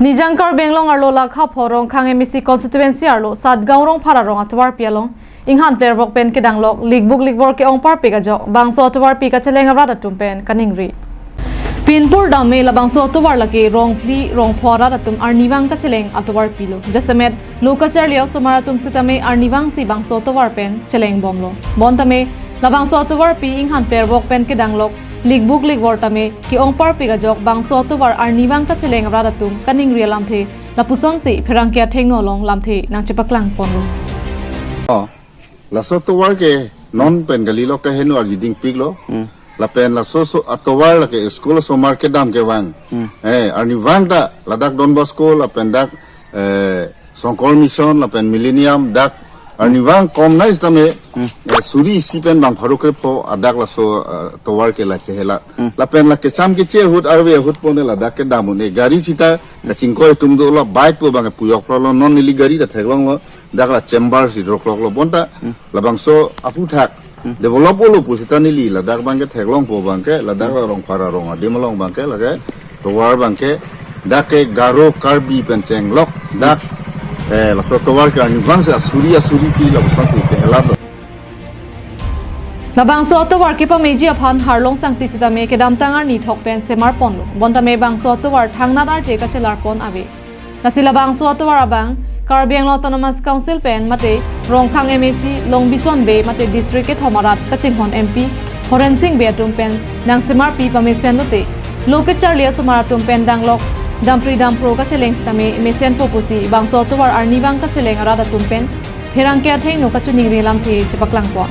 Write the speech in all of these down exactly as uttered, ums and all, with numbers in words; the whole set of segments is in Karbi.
Nijang Karbi Anglong arlo Lakha pho Rongkhang M A C constituency arlo Satgaon Rongphar arong atovarpi along inghan plervok pen kedanglok likbuk likvor ke-ongparpik ajok bangso atovarpi kacheleng arat atum pen kaningri. Pinpur dam me labangso atovar lake Rongphli Rongpho arat atum arnivang kacheleng atovarpi lo. Jasemet lo kacharli osomar atum sitame arnivang si bangso atovar pen cheleng bomlo. Bonta me labangso atovarpi inghan plervok pen kedanglok likbuk likvor tame ke-ongparpik ajok bangso atovar arnivang kacheleng arat atum kaningri alamthe lapuson si pherangke athengno along lamthe nangchepaklang ponlo. Oh, laso atovar ke non pen kali lo, kaheno arjiding piklo. Hmm. Lapen laso so atovar lake school osomar kedam kevang. Hmm. Eh, arnivang ta ladak Don Bosco lapen dak, eh, Songkor Mission lapen Millennium dak arnivang kom nai sitame, hmm, eh, suri isi pen bang pharo krepho adak laso, eh, atovar ke la chehela. Hmm. Lapen la kecham keche ahut arve ahut pone ladak kedam un-e gari sita kachingkoi atum dolo, bike po bang pujok pralo, non neli gari ta theklonglo, dak la chamber si drokloklo. Bonta, hmm, labangso aphuthak, hmm, develop olo pusita neli ladak bang ke theklongpo bang ke ladak la Rongphar arong adim along bang ke lake atovar bang ke dak ke Garo Karbi pen chenglok dak, eh, laso atovar ke arnivang si asuri asuri si lapuson si kehelat lo. Labangso atovar kepameji aphan Harlong Sangti sitame kedamtang arni thok pen semar ponlo. Bonta me bangso atovar thangnat arje kachelar pon ave. Lasi labangso atovar abang Karbi Anglong Autonomous Council pen mate Rongkhang M A C Longbison Bey mate district kethom arat kachinghon M P Horensing Bey atum pen nangsemarpi pamesen lote lo kacharli osomar atum pen danglok dampri dampro kacheleng sitame mesenpo pusi bangso atovar arnivang kacheleng arat atum pen pherangke athengno kachiningri alamthe chepaklang pon.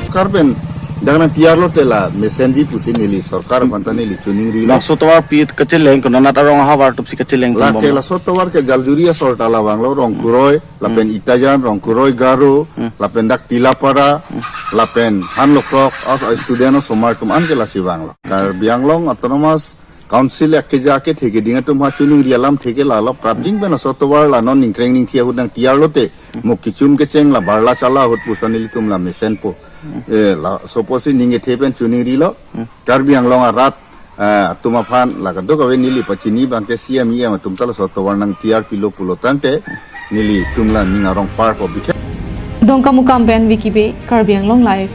Sorkar pen dak nang T R lote la mesenji pusi neli sorkar aphan ta neli chiningrilo. Bangso atovarpi kacheleng konat arong ahavar atum si kacheleng lake bomlo. Laso atovar ke Jaljuri asor ta la vanglo, Rongkuroi, lapen, hmm, Itajan, Rongkuroi Garo, hmm, lapen dak Tilapara, hmm, lapen han lokrok as student osomar atum an ke lasi vanglo. Karbi Anglong Autonomous Council akeja kethe keding atum ha chiningri alamthe ke lalo, prapjin pen laso atovar la non ningkreng ningthi ahut nang T R lote mo kichum kecheng la barla chala ahut puson nelitum la mesenpo. Eh, laso pusi ning kethe pen chiningrilo. Karbi Anglong arat, eh, atum aphan la kadokave neli pachini bang ke C M E M atum ta laso atovar nang T R pilo pulo tangte nelitum la ning arong parpo bikhe. Dongkamukam pen Vicky Bey, Karbi Anglong Live.